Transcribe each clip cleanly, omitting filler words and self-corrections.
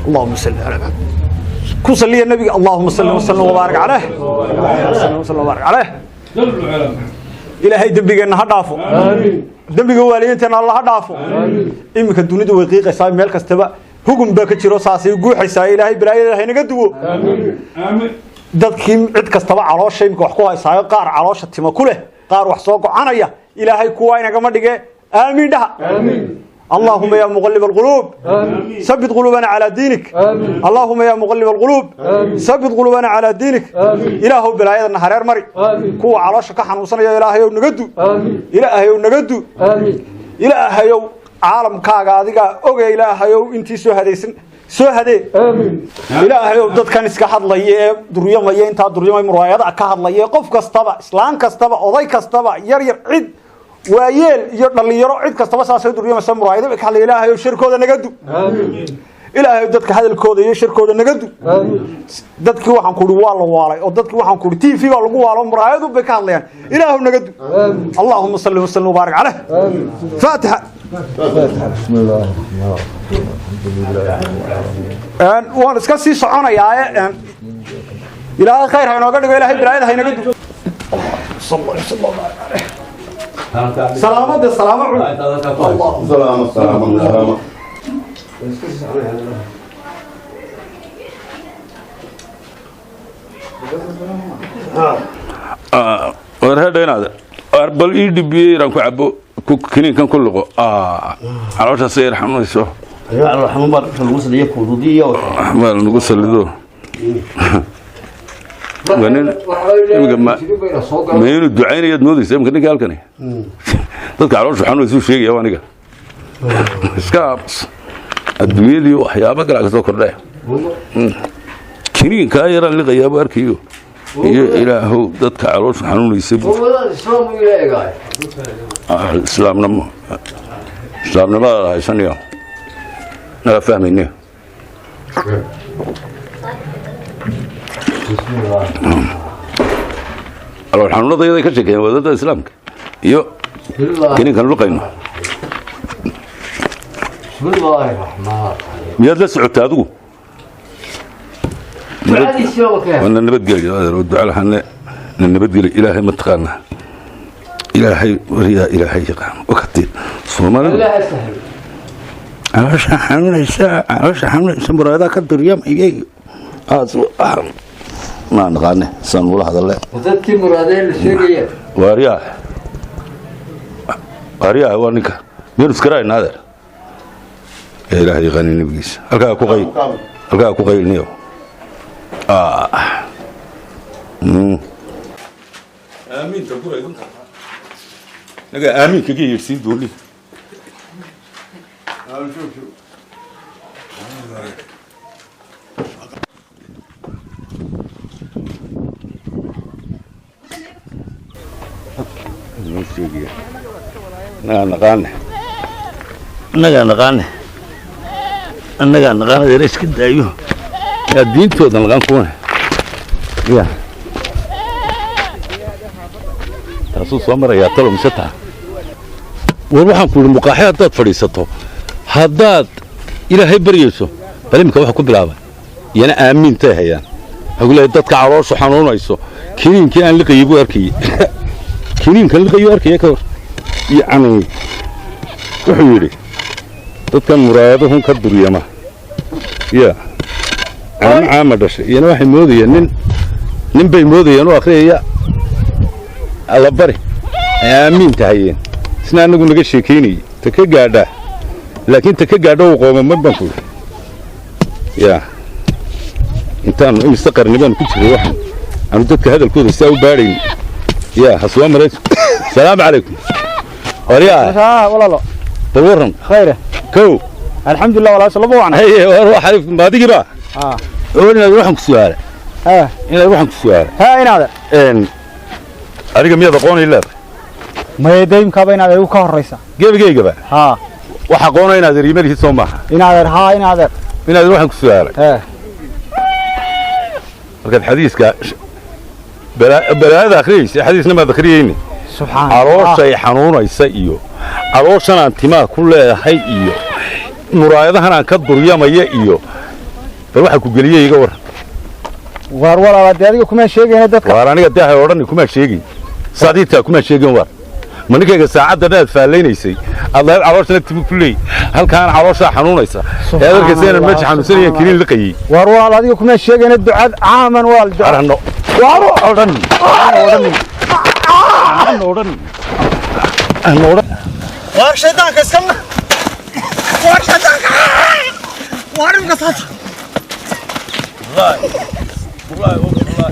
Allahuma salli ala Maxamed, ku salliya nabiga. Allahuma salli wasallim wabaarik caleyh, Allahuma salli wasallim wabaarik caleyh. Ilaahay dembigeenna ha dhaafo, dembiga waalidiinteenna Alla ha dhaafo. Iminka dunidu way qiiqaysaa, meel kastaba hugun baa ka jiro, saasay guuxaysaa. Ilaahay balaayada haynaga duwo. Dadkii cid kastaba caloosha iminka wax ku haysaayo, qaar caloosha tima ku leh, qaar wax soo gocanaya. Ilaahay kuwaa inagama dhige, aamiin dhaha. اللهم يا مقلب القلوب ثبت قلوبنا على دينك. اللهم يا مقلب القلوب ثبت قلوبنا على دينك. إلهو بلايدنا hareer mari. Kuwa caloosha ka xanuunsanaya Ilaahayow naga du, Ilaahayow naga du. Ilaahayow caalamkaaga adiga oge, Ilaahayow intii soo hadaysan soo hadee. Ilaahayow dadkan iska hadlaya ee duryamaya, intaa duryamay, muraayada ka hadlaya, qof kastaba, islaan kastaba, oday kastaba, yar yar, cid waayeel iyo dhalinyaro, cid kastaba saasay duryamaysa, muraayada ka hadlaya, Ilaahayow sharkooda naga du. Ilaahayow dadka hadalkooda iyo sharkooda naga du. Dadkii waxaan ku waa la waalay oo dadkii waxaan ku TV baa lagu waalo, muraayadu bay ka hadlayaan. Ilaahow naga du. Allahuma salli wasallim wabaarik caleyh. Faatixa. بسم الله الرحمن الرحيم، الحمد لله رب العالمين. Waan iska sii soconayaa. Ilaahay khayr ha inooga dhigo, Ilaahay balaayada ha inaga du. Salaamada, salaamo cun. Salaam salaam salaam. War hedhaynaade, war bal ii dhibiyey inaan ku cabo kiniinkan ku liqo, calooshaas yar xanuunayso. Xanuun baa dhulka lagu saliyo kuududiyo. Baa nagu salido. Waa nin imika ma inuu ducaynayaad moodaysa? Imika ninka halkani dadka caloosha xanuunaysuu sheegaya waa aniga iska aamus. Adduunyadii waxyaabo kale ka soo kordhaya, kiniinkaa yaraan liqayaaba arkayo iyo Ilaahow dadka caloosha xanuunaysa buu. Islaamnimo, islaamnimadaada haysanayo naga fahmayne. Calool xanuunada iyaday ka sheekeeyeen wadada islaamka iyo kiniinkan luqayno. بسم الله الرحمن الرحيم. Miyaad la socotay adigu? ducadiisii waa ka waana nabadgelyo adeer oo duca lahaane na nabadgelyo. Ilaahay ma taqaanaa? Ilaahay wariyaa, Ilaahay yaqaan wakati Soomaalida. الله سهل. Caloosha xanuunaysa, caloosha xanuunaysa, muraadaha ka duryamayay aas ma naqaane saan ula hadalle. Dadkii muraadeen la sheegaya. Waaryaha, waaryaha, waa ninka miyanu iskarayna adeer? Ee Ilaahay yaqaani nabigiisa halkaa ku qayl, halkaa ku qaylniyo. Aamiinta guraydanka naga aamiin kaga yeedhsiin dooni. Noo sheegaya annagaa naqaane, annagaa naqaane, annagaa naqaan adeer iska daayo. Yaa diintooda naqaan kuwane ya taasuu soo marayaa talo mise taa. War waxaan ku yidhi, muqaaxi haddaad fadhiisato, haddaad Ilaahay baryayso, bal iminka waxa ku bilaabay iyana aamiintay hayaan. Waxaa ku leeyahay dadka calooshu xanuunayso, kiniinkii aan liqayay buu arkayey, kiniinkan liqayuu arkaya ka hor. Yacni wuxuu yidhi dadkan muraayadahun ka duryama ya caamo caama dhashay, iyana waxay moodayeen nin bay moodayeen u akhriyaya alla bari ay aamiin tahayeen. Isna anagu naga sheekaynayey ta ka gaadhaa, laakiin ta ka gaadho uu qoomamay baan ku yidhi. Ya intaanu imise qarni baanu ku jiray waxaan aanu dadka hadalkooda saa u baadhayn. Ya ha soo maray. Salaamu calaykum waryaa. Walaalo. Bal warran. Khayre. Kow. Alxamdulilah walaasha laba wacan. Haye, war waxa maadigiba oo inaad waxaan ku su'aalay ha inaad waxaan ku su'aalay. Ha inaade. Een adiga miyaad aqoon ii leedahay? Maya, daymkaaba inaad igu ka horreysa. Gebigaygaba. Ha. Wax aqoona inaad riimalihid soo maaha? Inaadeer, ha inaadeer. Inaad waxaan ku su'aalay. Ha. Markaad xadiiska balaayada akhriyeysa, xadiisna maad akhriyeyni. Subxaan. Calooshay xanuunaysa iyo calooshan aan timaha ku leedahay iyo muraayadahan aan ka duryamaya iyo Bal waxa ku geliyay iga war. Waar walaal, dee adiga kuma sheegayna dadka. Waar aniga daahay odhan kuma sheegin. Saadiidka kuma sheegin war. Ma ninkayga saacadda aad faalaynaysay, aad lahayd calooshana timi ku leey, halkaan calooshaa xanuunaysa. Ee adarkaysa inaan meesha xanuunsanaya kiniin liqayay. Waar walaal, adiga kuma sheegayna ducad caaman walaal ducad. Arano. Waar odhan. Odhan. Odhan. Odhan. Waar shaydaanka iska waar shaydaanka waar imka saata. والله والله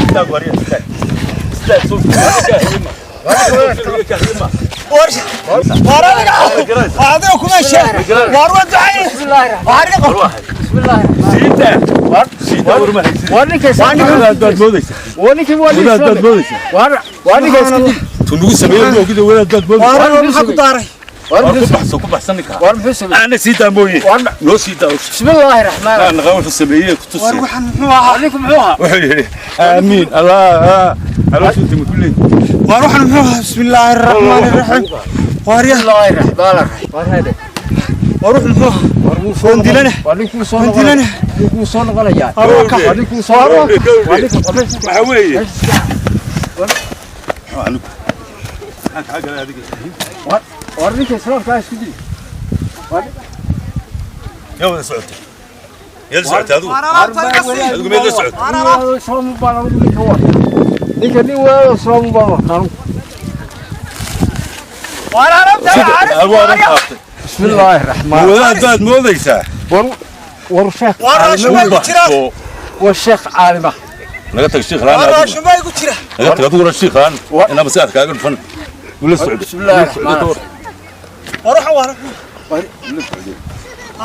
استاك وريا استاك استاك سوف waar waar adiga adiga kuma sheegin waar waa ducay waar iga qor. سيتا سيتا ورما Waar ninka wadaad moodaysa waa ninkii waa wadaad moodaysa waar waa ninka iska dil. Tunugu sameeyo moogida wadaad moodaysa. Waar maxaa ku daaray? Waar ku muxuu baxso ku baxsan ninka. Waar muxuu sameeyey? Ana siita mooye noo siita. Bismillaahi raxmaani aan naqa wuxuu sameeyey ku waar tusay. Waxaan muxuu ahaa? Ninku muxuu ahaa? Wuxuu yidhi aamiin allah calooshu timi kulli. Waar waxaan muxuu ahaa? Bismillaahi raxmaani raxiim waar ya Bismillaahi raxmaani raxiim. Waar hade waar wuxuu muxuu ahaa? Waar wuu soo Waan dilana. Waar ninkuu soo Waan noqonaya. dilana. Ninkuu soo noqonaya. Waar Waar ninkuu soo waar ninka waxa weeye waar ninka islaamka isku dil. yaa wada socotay yaa la socotay adigu adigu meed la socotay. Islaam baan anigu ninka war ninka nin wadaad islaam baan wataan. Waar alaabta waa qaatay. Bismillaahi raxmaani wadaad baad moodaysaa. War war sheekh Waar raashin ku jira. War sheekh caalima. Naga tag shiikh laan waar adigu raashin baa igu jira. Naga tag adiguna shiikh laan inaa maskaxda kaaga dhufan ula socdo. Bismillaahi raxmaani raxiim. Waar waxaan waar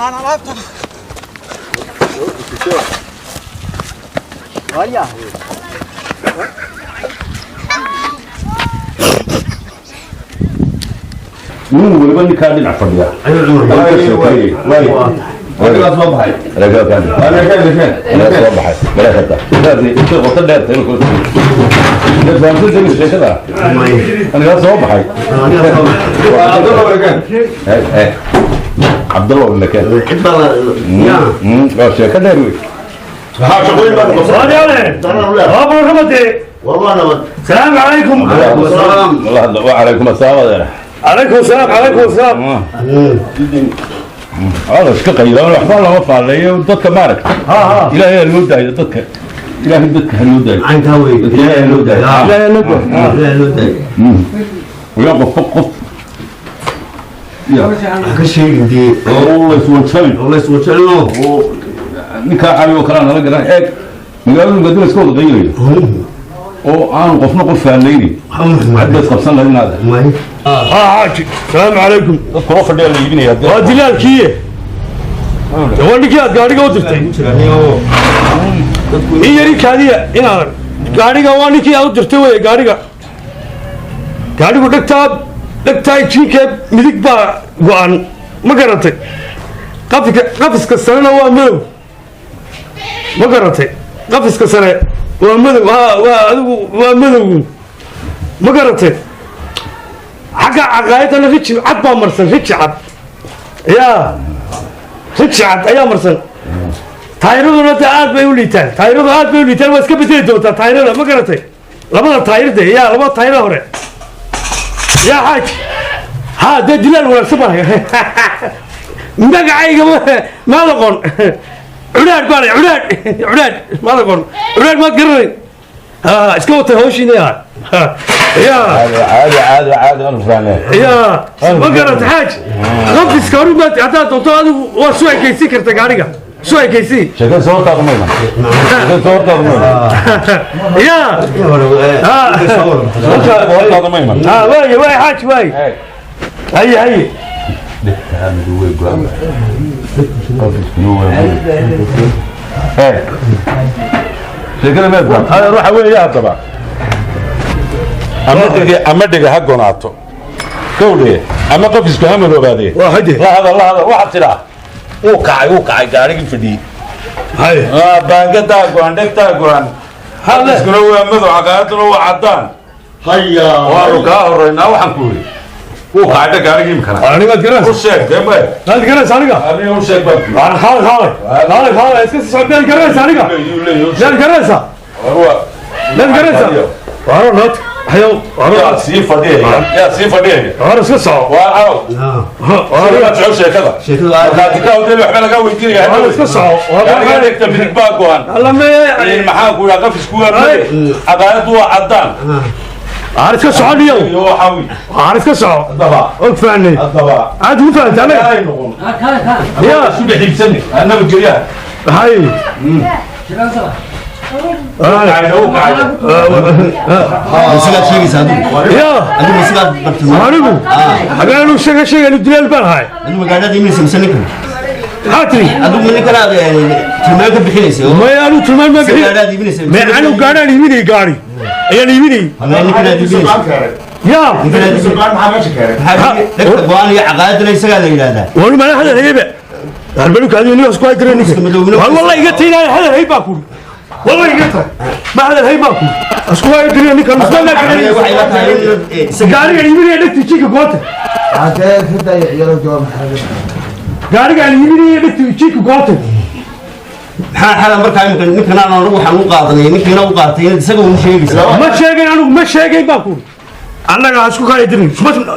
aan alaabta. Waaryaa Nin waliba ninkaa dhinac fadhiya soo baxay. soo baxay baleekata intay qoto dheerta inuu sheekada anigaa soo baxay Cabdallah ibn waa sheeko dheer wey. السلام عليكم. وعليكم السلام adeer. عليكم السلام عليكم السلام. Hada iska qaylaan waxba lama faaleeyo dadka maaragta ilaahay ha loo daayo dadka ilaahay dadka ha loo daayo ilaahay ha loo daayo ilaahay ha loo daayo ويا qof qof oo la iswajabin oo ninkaa cali oo kalaa nala garan eeg magaalada muqadima iska wada qaylayo oo aan qofna qof faalaynin hadda isqabsan lahayn inaad ها حاجي السلام عليكم. Dadka loo fadhiya la iibinaya. Waa dilaalkiiye waa ninkii aad gaadhiga u dirtay in yari kaadiya inaadan gaadhiga waa ninkii aad u dirtay wey gaadhiga gaadhigu dhegtaa dhegtaa jinkee midig baa go-an ma garatay qafika qafiska sarena waa madow ma garatay qafiska sare waa madow ha waa adigu waa madowgu ma garatay xagga caqaayadana riji cad baa marsan riji cad yaa riji cad ayaa marsan taayiraduna de aad bay u liitaan taayiradu aad bay u liitaan waa iska bedeli doontaa taayirada ma garatay labada taayir de yaa labada taayirada hore yaa xaaj ha dee dilaal wanaagsan baan magacayga maad aqoon cudhaadh baan cudhaadh cudhaadh maad aqoon cudhaadh maad garanay ha iska wata hawshiina yaa yaa caadi caadi caadi aan fahnay. Yaa ma garata xaaj qafiska hore maad haddaad doonto adigu waa soo ekaysiin karta gaadhiga soo ekaysii. Sheekada soo hortaada mayna sheekada soo hortaada mayna. Yaa soo hortaada mayna. Ha waay waay xaaj waay haye haye. Dhegtaa way go-an sheekada meed baan adeer waxa weeye haddaba ama dhege ama dhega ha gonaato gowdhe ama qafisku ha madoobaadee. Waa hade. La hadal la hadal waxaad tidhaa wuu kacay wuu kacay gaarigii fadhiyey. Haye. Baangadaa go-an dhegtaa go-an qafiskuna waa madow caqaayaduna waa caddaan waanu kaa horeynaa waxaan ku yidhi. Wuu kacay gaarigii imkana. Anigaad garanaysa. U sheeg dee may. Maad garanaysa aniga. Aniga u sheeg baan. Waan xaalay xaalay. Xaalay xaalay iska sii socod miyaad garanaysa aniga. Miyaad garanaysa. Miyaad garanaysa. Waaro nood. Hayo waaro. Yaa sii fadhiyaya. Yaa sii fadhiyaya. Waaro iska soco. Waa carow. Waaro jecel sheekada. Sheekadu aad. Markaati ka hotel waxba laga weydiinaya. Waaro iska soco. Gaariga dhegta midig baa go'an. Alla mee. Maxaan ku idhaa qafis ku waa cadaaladu waa caddaan. Waar iska soco niyow. Waar iska soco. Og fahnay. Aad ugu fahamtay anaga. Ya. Isu dhex iibsani. Nabadgelyaha. Hay. Sigaad sheegaysaa adigu. Ya. Adigu sigaad bartay. Anigu. Hagaan sheega sheega dilaal baan ahay. Adigu magaalada iminaysa mise ninkan? Maxaa tiri? Adigu ma ninkan aad tilmaan ka bixinaysa? Maya anigu tilmaan ma bixin. Gaadhaad iibinaysa. Ma anigu gaadhaan iibinayay gaari. Ayaan iibinayay. Ama ninkan aad iibinaysa. Ya. Ninkan aad iibinaysa. Dhegta go'aan iyo caqaadana isagaa la yidhaahdaa. Waanu macnaha hadal hayba. Halbaluka adigu nin isku haydiray ninka. Waan wallahi iga taynaya hadal hay baa kuuri. Wallahi iga tahay. Ma hadal hay baa kuuri. Isku haydiray ninka muslim la Waxay la tahay in gaariga iibinaya dhegta jiinka go'anta. Gaariga iibinaya dhegta jiinka go'anta. Maxaa xala markaa imika ninkan aan anigu waxaan u qaadanay ninkiina u qaatay inaad isaga uun sheegaysaa. Ma sheegay anigu ma sheegay baa kuuri. Annaga ha isku kala dirin.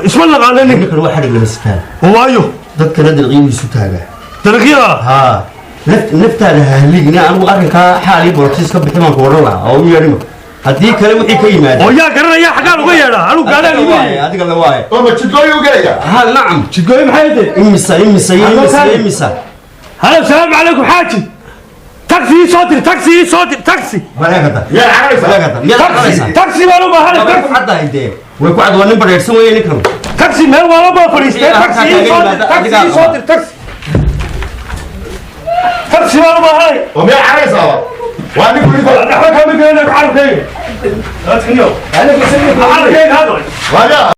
Isma naqaano ninka. Ninkan waa xadhig lama sitaan. Waayo. Dadkana dalqiyadu isu taagaa. Dalqiyada? Haa. Naftaada ha haligina anigu arrinkaa xaal iyo borotiis ka bixi baan ku odhan lahaa oo u yeedhima. Haddii kale wixii ka yimaada. Oo yaa garanaya xagaan uga yeedhaa anigu gaadhaan iibinaya. Adiga la waaye. Oo ma jidgooyo u gelaya? Haa nacam. Jidgooyo maxay tahay? Imisa imisa imisa imisa. Halo salaamu calaykum xaaji. Taxi ii soo dir taxi ii soo dir taxi. Walaagada. Miyaad cararaysaa? Walaagada. Miyaad cararaysaa? Taxi baan u baahanahay. Way ku caddahay dee. Way ku cad waa nin badheersan weeye ninkan. Taxi meel waa baa fadhiistay taxi ii soo dir taxi ii soo dir taxi. Taxi baan u baahanahay. Oo miyaad cararaysaa? Waa ninku ninka. Waxba kama gelinayo carabkayga. Dadkaniyo. Carabkayga hadal. Waa yaa.